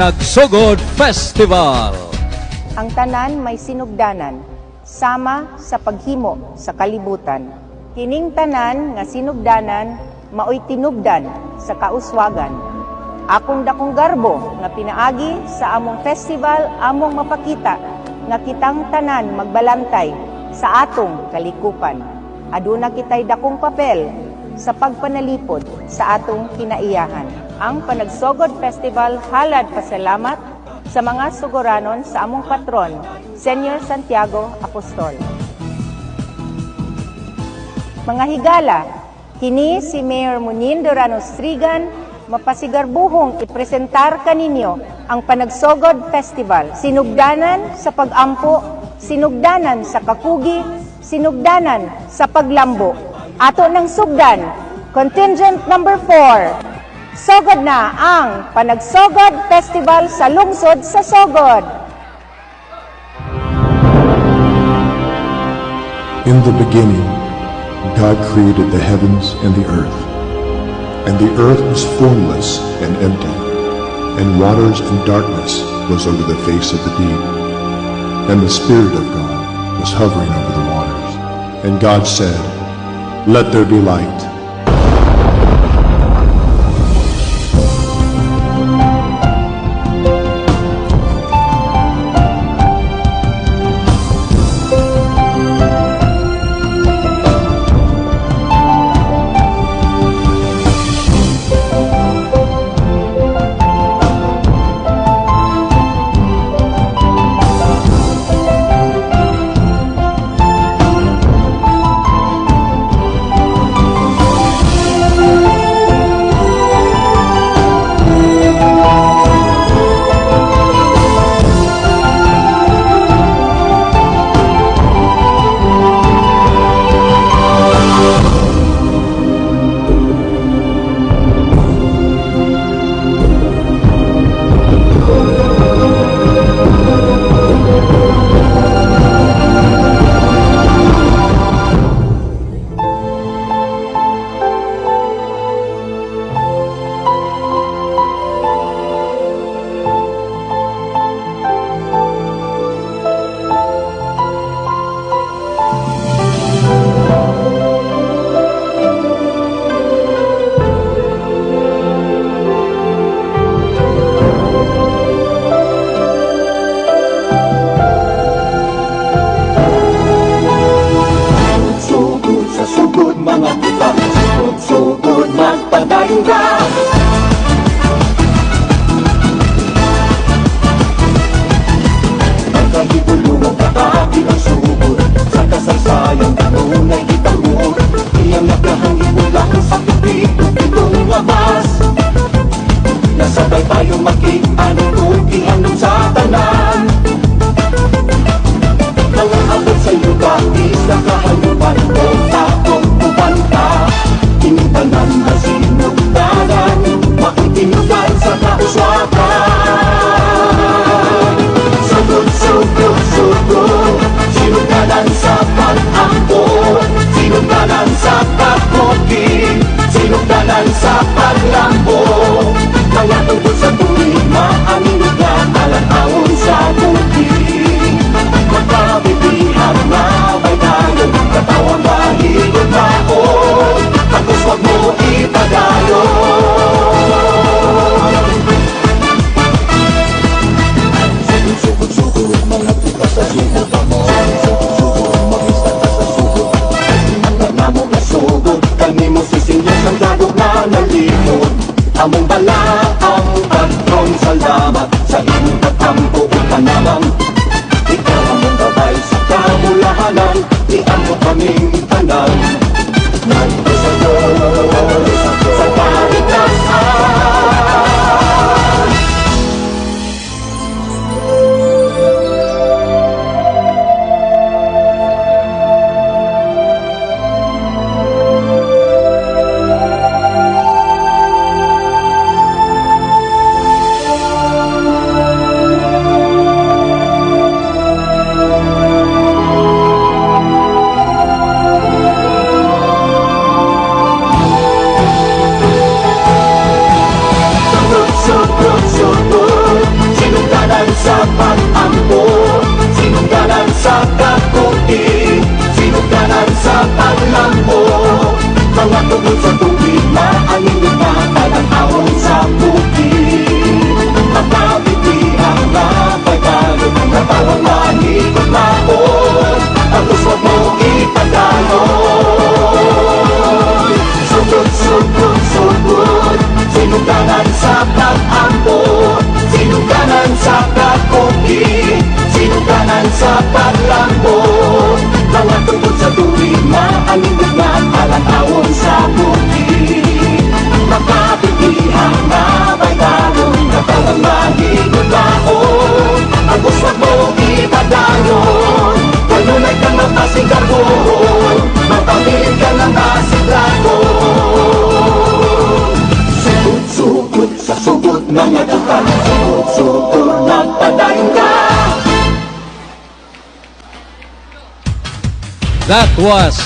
Sugod Festival. Ang tanan may sinugdanan, sama sa paghimo sa kalibutan. Kining tanan nga sinugdanan maoy tinubdan sa kauswagan. Akong dakong garbo nga pinaagi sa among festival among mapakita nga kitang tanan magbalantay sa atong kalikupan. Aduna kitay dakong papel sa pagpanalipod sa atong kinaiyahan. Ang Panagsogod Festival halad pasalamat sa mga suguranon sa among patron, Senyor Santiago Apostol. Mga higala, kini si Mayor Munin Dorano Strigan mapasigarbuhong ipresentar kaninyo ang Panagsogod Festival. Sinugdanan sa pagampo, sinugdanan sa kakugi, sinugdanan sa paglambo. Ato ng sugdan, contingent number 4. Sogod na ang Panagsogod Festival sa lungsod sa Sogod. In the beginning, God created the heavens and the earth. And the earth was formless and empty, and waters and darkness was over the face of the deep. And the Spirit of God was hovering over the waters. And God said, "Let there be light." Sugod sa sugod mga tuta. Sugod, sugod, magpadayon ka. Magkahibulong katabi ang sugod. Sa kasaysayan kanunay gitangod. Iyang nagahangin ulang sa tubig. Pitong labas. Nasabay tayo makig-anong tugihan sa tanan. Mga abot sa yuta, isla kahayupan o taong uban ka. Ining tanan na sinugdanan, makikinugan sa kauswagan. Sugod, sugod, sugod, sinugdanan sa pag-ampo, sinugdanan sa pagkuki, sinugdanan sa paglambo. Mga tungkol sa tuwing maaninod na alang-awon sa bukid. Magkabibihan na may dayon, katawang mahigot taon, tapos wag mo ipadayon. Sugod, sugod, sugod, mga tuta sa sugod. Sugod, sugod, mga isda sa sugod. Ang namo nga sugod, kanimo si Senyor Santiago nga nalimod. Among bala ang patron, salamat sa imong pag-ampo ug panamang. Ikaw among gabay sa kabulahanan, iampo kaming tanan. Ngadto sa Diyos, sa kaligtasan. Alindugnan, alantawon sa bukid. Makapintihan na baytaron, katawang mahigutaon. Ang uswag mo ipadayon, kanunay kang mapasigarbohon, mapabilin ka ng masidragon. Sugod, sugod, sa sugod mga dutan. Sugod, sugod, nagpadayon ka. That was